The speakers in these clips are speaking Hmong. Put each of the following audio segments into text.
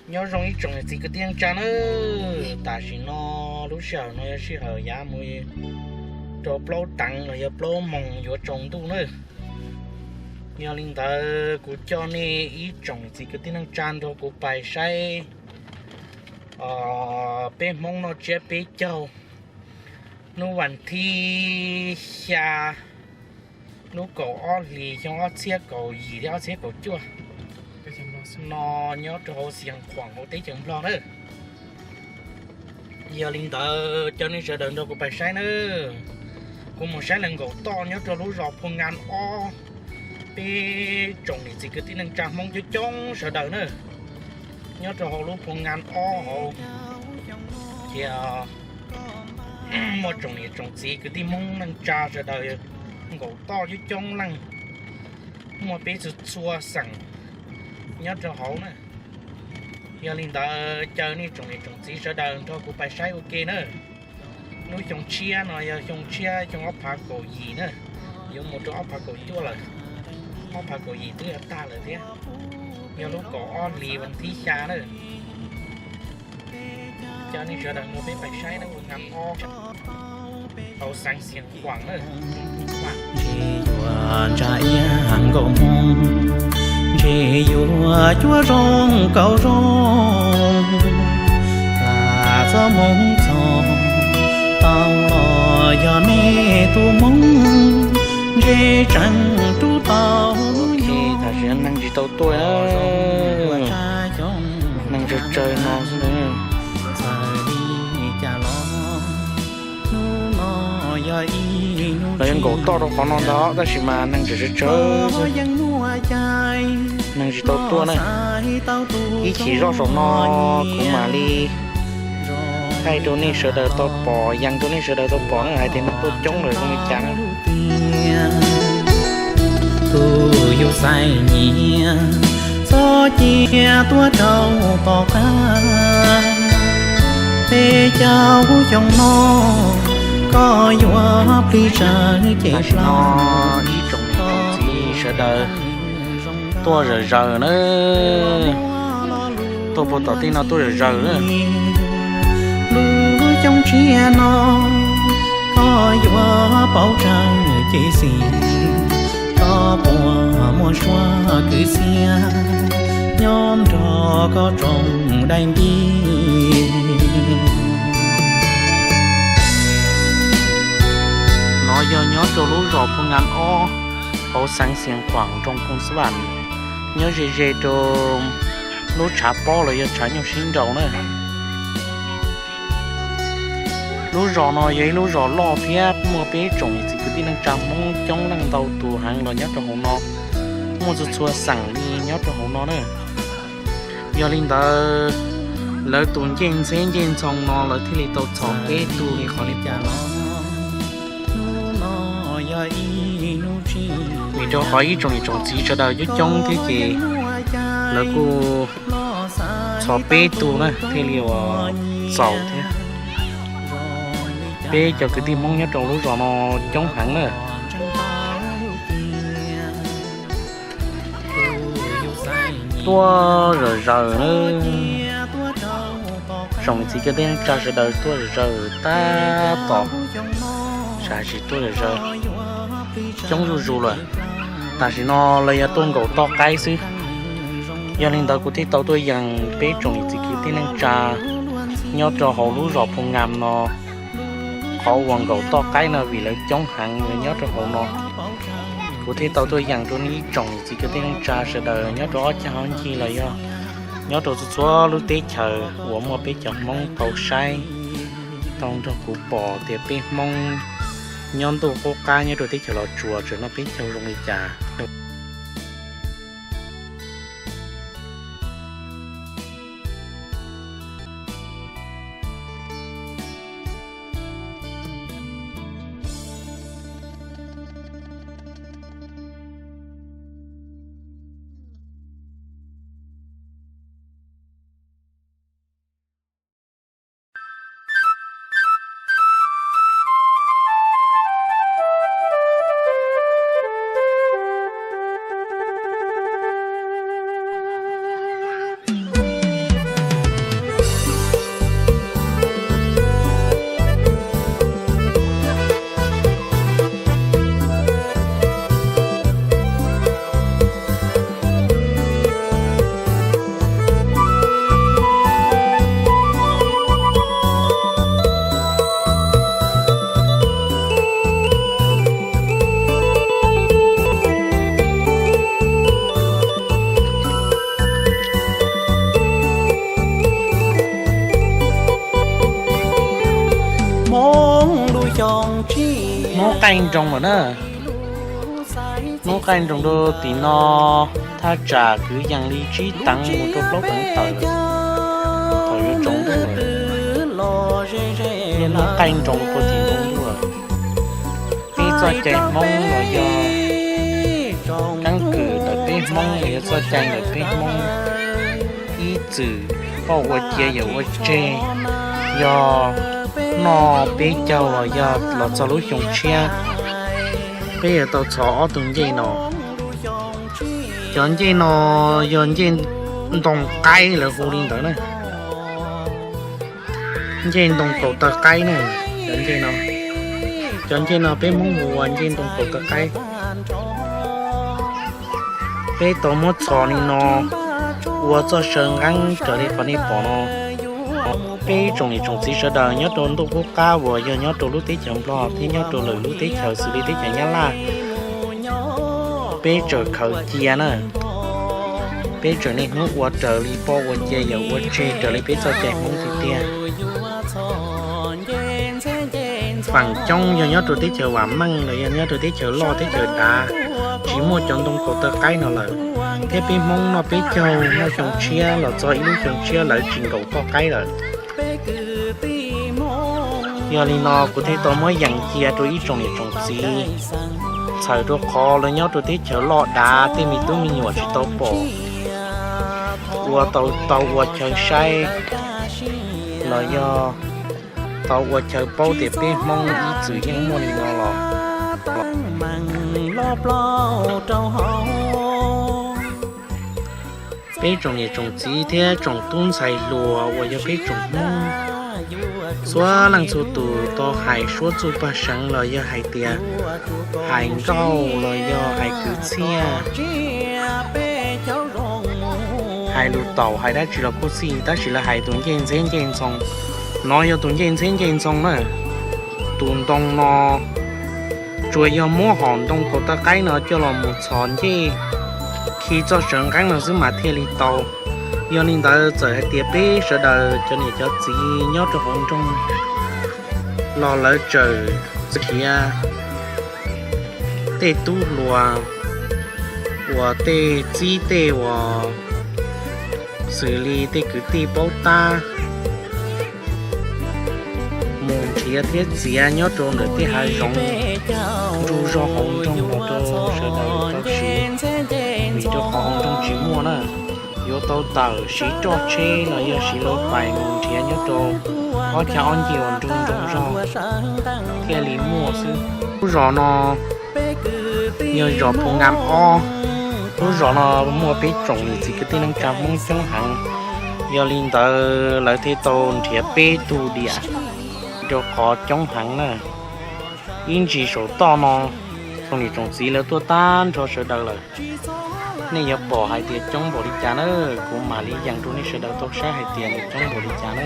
Nyob zoo ib tsoom niam txiv kwv tij neej tsa nawb, tam sim no lub sij hawm no yog sij hawm yav mus rau plaub teev los yog plaub moos yuav tsaus ntuj nawb. Yog li ntawd kuv coj nej ib tsoom niam txiv kwv tij neej tsa nrog kuv pais saib peb Hmoob noj tsiab peb caug hnub vas thib xya lub kaum ob hlis xyoo ob txhiab kaum yim thiab ob txhiab kaum cuaj no nyob rau hauv Xias Khuam hauv teb chaws Nplog nawb. Yog li ntawd cov nej sawv daws nrog kuv pais saib nawb. Kuv mus saib lawv nkaum toj nyob rau lub zos Phu Nkas ob, peb tsoom niam txiv kwv tij neej tsa Hmoob coob coob sawv daws na, nyob rau hauv lub Phu Nkas ob hauv. Ces muaj tsoom niam tsoom txiv kwv tij Hmoob neej tsa sawv daws nkaum toj coob coob leej, muaj peb txhua txhua xeem nyob rau hauv na. Yog li ntawd caw nej tsoom niam tsoom txiv sawv daws nrog kuv pais saib ua ke na. Lub xyoo tshiab no yog xyoo tshiab xyoo ob phav kaum yim na, yuav mus rau ob phav kaum cuaj lawm, ob phav kaum yim twb yuav tag lawm thiab. Yog lub kaum ob hlis vas thib xya na. Cov nej sawv daws nrog peb pais saib na, Phu Nkas ob, hauv xeev Xias Khuam na. Ntshe yuav ntsa iab nkaus moo, ntshe yuav cuab zoo nkaus zoo, lam txoj moo txog tau los yog nej tus moo, ntshe tseem rub tau. Tam sim no neeg tsis tau tuaj, neeg tsawg tsawg no xwb. Txawm li cas los hnub no yog ib hnub, lawv yuav nkaum toj rau qhov no ntag tab sis mas neeg tseem tsawg tsawg, neeg tsis tau tuaj na. Ib chim zoj saum no kuv mam li thaij rau nej sawv daws tau pom, yees rau nej sawv daws tau pom na hais tias neeg tuaj coob lawm zoo li cas na. Tus yus xaiv nyiam txhob cia tuaj rau tom qab, peb caug xyoo no koj yuav plig tsawv ces plag. Ib tsoom niam tsoom txiv sawv daws tuaj zawm zaws na, tuaj puag tom tej no tuaj zawm zaws na. Lub xyoo tshiab no koj yuav paub tsawv ces xij, koj puas muaj suab kwv txhiaj nyob nrog koj tsoom daim ntiv. No yog nyob rau lub zos Phu Nkas ob, hauv xeev Xias Khuam, nroog Phoos Xab Vam, nyob ze ze rau lub tshav pob los yog tshav nyuj sib nraus na. Lub zos no yog ib lub zos loj thiab muaj peb tsoom niam txiv kwv tij neej tsa Hmoob coob leej ntau tus heev los nyob rau hauv no, muaj txhua txhua xeem li nyob rau hauv no na. Yog li ntawd, lawv tus ncej ntxheb ncej ntxhoo no lawv thiaj li tau txhom peb tug li qhov nej pom no. Vim rau qhov ib tsoom niam tsoom txiv sawv daws coob coob thiab ces lawv kuj txhom peb tug na thiaj li uas txaus thiab. Peb cov kwv tij Hmoob nyob rau lub zos no coob heev na. Tuaj zawm zaws na, tsoom niam txiv kwv tij neej tsa sawv daws tuaj zawm zaws tab tom, sav tsis tuaj zawm zaws coob zuj zus lawm. Tam sim no lawv yuav tuaj nkaum toj qaib xwb. Yog li ntawd kuv thiaj tau tuaj yees peb tsoom niam txiv kwv tij neej tsa nyob rau hauv lub zos Phu Nkas no qhov uas nkaum toj qaib no vim lawv coob heev nyob rau hauv no. Kuv thiaj tau tuaj yees rau nej ib tsoom niam txiv kwv tij neej tsa sawv daws nyob rau ob cag hab ncig los yog nyob rau txhua txhua lub teb chaws uas muaj peb cov Hmoob tau saib, tau nrog kuv pom tias peb Hmoob nyob ntuj qub qab nyob rau teb chaws Los Tsuas tseem noj peb caug zoo li cas. qaij nroos lawm na. Hnub qaij nroos rau tim no, thaj tsam kwv yees li tsib teev mus rau plaub teev tawm lawm. Thaum yuav tsaus ntuj lawm, hnub qaij nroos rau tim ntuj lawm. Peb txoj cai Hmoob los yog keeb kwm ntawm peb Hmoob los yog txoj cai ntawm peb Hmoob ib txwm poj ua cia yawm ua tseg, yog noj peb caug los yog los txog lub xyoo tshiab, peb yuav tau txhos ob tug ncej no. Cov ncej no yog ncej ntoo qaib, lawv hu li ntawd na. Ncej ntoo kaus taw qaib na, cov ncej no. Cov ncej no peb Hmoob hu ua ncej ntoo kaus taw qaib. Peb tau muab txhos li no ua txoj saw nqeeb raws li qhov nej pom no. Peb ib tsoom niam tsoom txiv sawv daws nyob rau ntuj qub qab uas yog nyob rau lub teb chaws Nplog thiab nyob rau lwm lub teb chaws xws li teb chaws Nyab Laj, peb tseem khaws cia na. Peb tseem niaj hnub ua raws li poj ua cia yawm ua tseg raws li peb txoj cai Hmoob tiag tiag. Feem coob yog nyob rau teb chaws vam meej los yog nyob rau teb chaws loj teb chaws dav, tsis muaj cov ntoo kaus taw qaib no lawm, thiab peb Hmoob noj peb caug noj xyoo tshiab los txog ib lub xyoo tshiab lawv tsis nkaum toj qaib lawm. Yog li no kuv thiaj tau muab yees cia rau ib tsoom niam tsoom txiv, txhawm rau qhov lawv nyob rau teb chaws loj dav tej me tub me nyuam tsis tau pom, ua tau tau ua chaw saib los yog tau ua chaw paub tias peb Hmoob ib txwm yeej muaj li no los. Peb tsoom niam tsoom txiv thiab tsoom tub ntxhais hluas uas yog peb tsoom Hmoob, txhua leej txhua tus tau hais suab txuj paj seev los yog hais tias hais nkauj los yog hais kwv txhiaj, hais lus taum hais dab tsi los kuj xij, tab sis lawv hais tus ncej ntxheb ncej ntxhoo. No yog tus ncej ntxheb ncej ntxhoo na. Tus ntoo no tsuas yog muab hom ntoo kaus taw qaib no coj los mus txhos ncej khi txoj saw nqeeb no xwb mas thiaj li tau. Yog li ntawd txawm hais tias peb sawv daws cov niam cov txiv nyob rau hauv nroog los lawv tseem nrhiav tej tub hluas uas tej txib tej uas xws li tej kwv tij paub tab mus nrhiav thiab txiav nyob rau ntawm tej hav zoov ntug zog hauv nroog los rau sawv daws tau siv, vim rau qhov hauv nroog tsis muaj na. Yuav tau tawm siv roj tsheb los yog siv lauj pais mus nrhiav nyob rau ob cag ob ncig uas nrug nroog zog thiaj li muaj xwb. Lub zos no yog zos Phu Ngam ob. Lub zos no muaj peb tsoom niam txiv kwv tij neej tsa Hmoob coob heev, yog li ntawd lawv thiaj tau nrhiav peb tug diam rau qhov coob heev na. Ib ntsis saum toj no tsoom niam tsoom txiv lawv tuaj tag nrho sawv daws lawm. Nej yuav pom hais tias coob npaum li cas na, kuv mam li yees rau nej sawv daws tau saib hais tias nws coob npaum li cas na.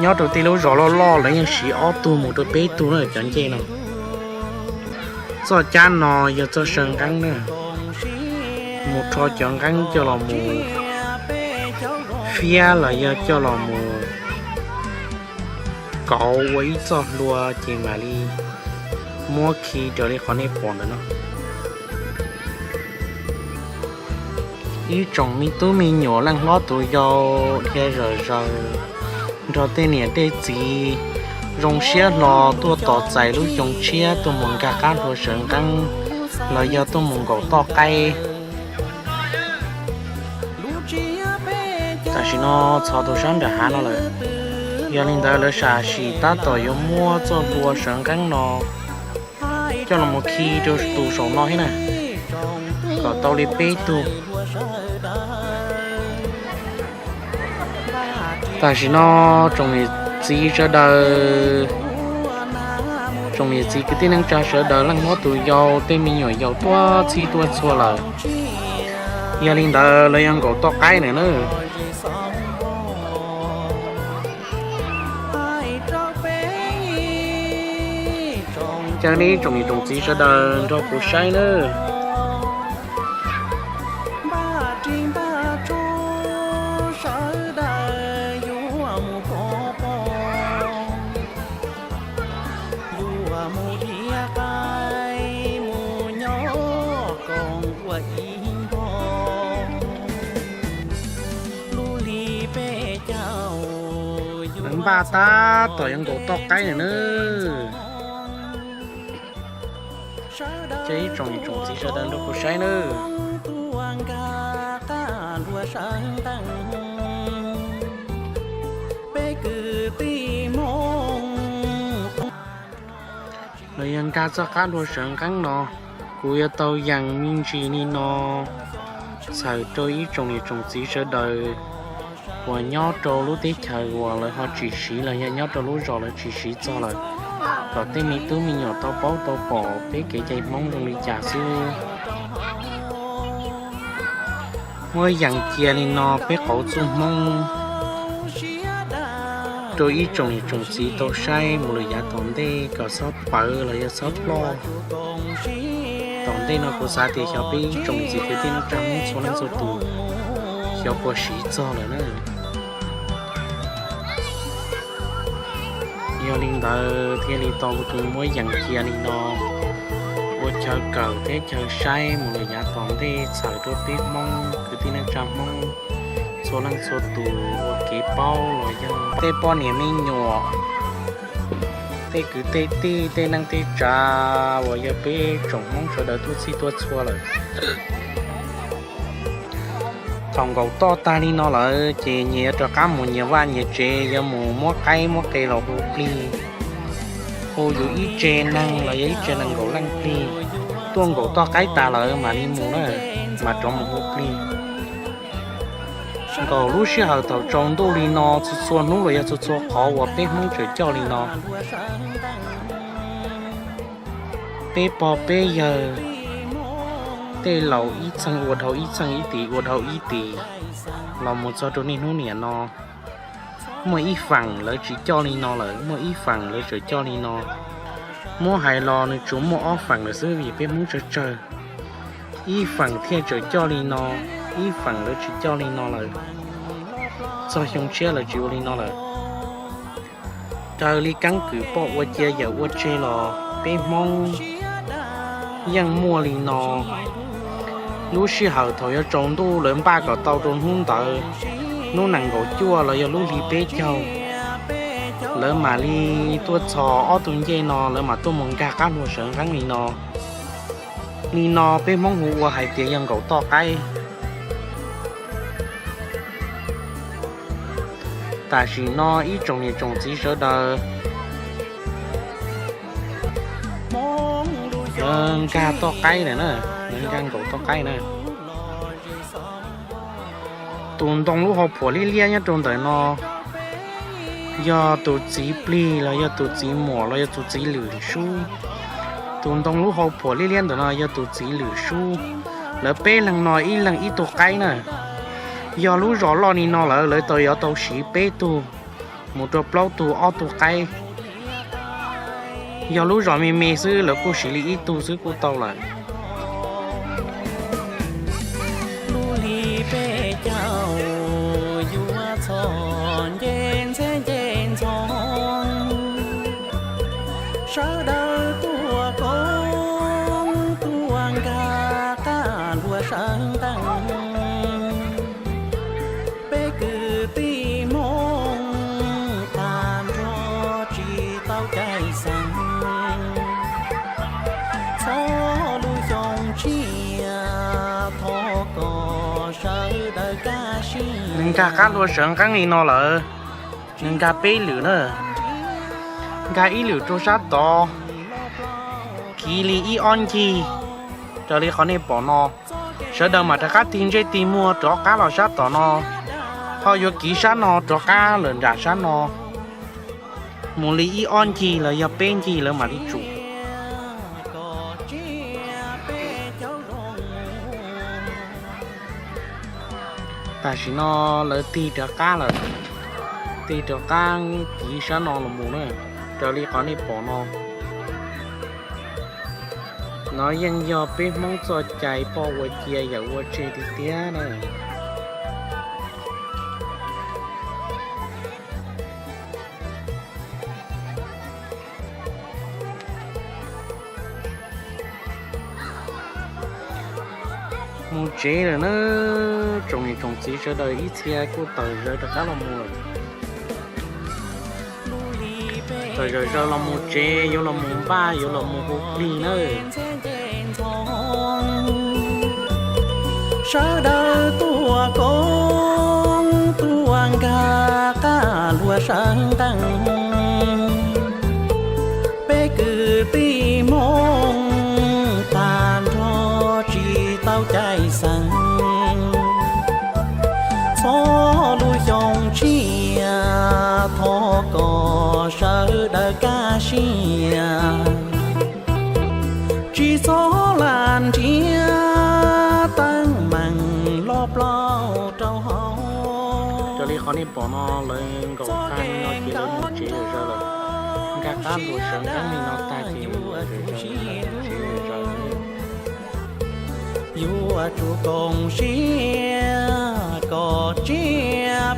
Nyob rau tej lub zos loj loj lawv yeej siv ob tug mus rau peb tug na cov ncej no. Txoj cab no yog txoj saw nqeeb na, mus rho cov nqeeb coj los mus fiab los yog coj los mus kauv ua ib txoj hlua ces mam li muab khi raws li qhov nej pom ntawm no. Ib tsoom me tub me nyuam leej hlob tus yau dhia zom zaws nrog tej niam tej txiv zoo siab hlo tuaj tos txais lub xyoo tshiab tuaj mus nkag qab hlua sawv nqeeb los yog tuaj mus nkaum toj qaib. Tam sim no txhos tus sab nram hav no lawm, yog li ntawd lawv sam sim tab tom yuav muab txoj hlua sawv nqeeb no coj los mus khi rau tus saum no thiab na, kom tau li peb tug. Tam sim no tsoom niam txiv sawv daws, tsoom niam txiv kwv tij neej tsa sawv daws leej hlob tus yau tej me nyuam yaus tuaj txhij tuaj txhua lawm, yog li ntawd lawv yuav nkaum toj qaib na. Caw nej tsoom niam tsoom txiv sawv daws nrog kuv saib nawb. Lawv npaj tab tom yuav nkaum toj qaib lawm na. Ces ib tsoom niam tsoom txiv sawv daws nrog kuv saib nawb. Los yog nkag txoj qab hlua sawv nqeeb no, kuv yuav tau yees me ntsis li no txhawm rau ib tsoom niam tsoom txiv sawv daws uas nyob rau lub teb chaws uas lawv ho tsis siv los yog nyob rau lub zos lawv tsis siv txog lawm, kom tej me tub me nyuam tau paub tau pom peb kev cai Hmoob zoo li cas xwb. Muab yees cia li no peb qauv txuj Hmoob rau ib tsoom niam tsoom txiv tau saib mus lawm yav tom ntej kom txhob pawv los yog txhob ploj. Tom ntej no kuv xav tias xyov peb ib tsoom niam txiv kwv tij neej tsa Hmoob txhua leej txhua tus xyov puas siv txog lawm na. Yog li ntawd thiaj li tau kuv tus muab yees cia li no ua chaw kawm thiab chaw saib mus lawm yav tom ntej txhawm rau peb Hmoob kwv tij neej tsa Hmoob txhua leej txhua tus ua kev paub los yog tej poj niam me nyuam, tej kwv tej tij, tej neej tej tsav uas yog peb tsoom Hmoob sawv daws tuaj txhij tuaj txhua lawm. Thaum nkaum toj tag li no lawm ces nyias yuav rov qab mus nyias vaj nyias tsev, yuav mus muab qaib muab qe los hu plig, hu yus ib tse neeg los yog ib tse nees nkaum leej plig. Tuaj nkaum toj qaib tas lawm mam li mus na, mam rov mus hu plig. Nkaum lub sij hawm thaum tsaus ntuj li no, txhua txhua hnub los yog txhua txhua qhov uas peb Hmoob tseem coj li no, peb pog peb yawg, tej laus ib txheej ua dhau ib txheej, ib tim ua dhau ib tim, los mus txog rau niaj hnub niam no, muaj ib feem lawv tsis coj li no lawm, muaj ib feem lawv tseem coj li no. Muab hais los nws tsuas muaj ob feem lawm xwb vim peb Hmoob tsawg tsawg. Ib feem thiaj tseem coj li no, ib feem lawv tsis coj li no lawm. Txog xyoo tshiab lawv tsis ua li no lawm. Raws li keeb kwm poj ua cia yawm ua tseg los peb Hmoob yeej muaj li no. Lub sij hawm thaum yuav tsaus ntuj lawv npaj kom tau rau hnub ntawd, hnub nees nkaum cuaj los yog lub hli peb caug, lawv mam li tuaj txhos ob tug ncej no, lawv mam tuaj mus nkag qab hlua sawv nqeeb li no. Li no peb Hmoob hu ua hais tias yog nkaum toj qaib. Tam sim no ib tsoom niam tsoom txiv sawv daws nkag toj qaib na, nkag nkaum toj qaib na. Tus ntoo lub hauv phuam liab liab nyob rau ntawm no yog tus txiv plig los yog tus txiv muam los yog tus txiv lwm sub. Tus ntoo lub hauv phuam liab liab ntawm no yog tus txiv lwm sub. Lawv peb leeg no ib leeg ib tug qaib na. Yog lub zos loj li no lawm lawv tau yuav tau siv peb tug mus rau plaub tug ob tug qaib. Yog lub zos me me xwb lawv kuj siv li ib tug xwb kuj tau lawm. Lub hli peb caug yuav txhos nce ntxheb nce ntxhoo, sawv daws tuaj koob tuaj nkag qab hlua sawv nqeeb. Peb kwv tij Hmoob tag nrho tsis tau cai xeev, txhob lub xyoo tshiab thov kom sawv daws kaj siab. Nws nkag qab hlua sawv nqeeb li no lawm, nws nkag peb lwm na, nkag ib lwm rau sab tod, kiv li ib ob ncig raws li qhov nej pom no. Sawv daws mam rov qab tig ntsej tig muag rov qab los sab tom no, ho yuav kiv sab no rov qab lawm nram sab no mus li ib ob ncig los yog peb ncig lawv mam li tsum. Tam sim no lawv tig rov qab lawm, tig rov qab kiv sab no los mus na, raws li qhov nej pom no. No yeej yog peb Hmoob txoj cai poj ua cia yawm ua tseg tiag tiag na. Mus tsev lawm na, tsoom niam tsoom txiv sawv daws ib txhia kuj tawm zaws rov qab los mus lawm. Tawm zaws zaws los mus tsev, yuav los mus npaj, yuav los mus hu plig nawb. Sawv daws tuaj koob tuaj nkag qab luag sawv nqees, peb kwv tij Hmoob tag nrho tsis tau cai xeev. Txog lub xyoo tshiab thov kom sawv daws kaj siab, tsis txhob lam nrhiav teeb meem loj plaub rau hauv. Raws li qhov nej pom no lawv nkaum tag li no ces lawv mus tsev lawm zaws lawm. Nkag qab luag sawv nqeeb li no tag ces lawv tsev lawm zaws. Yuav tsum koom siab kom tsiaj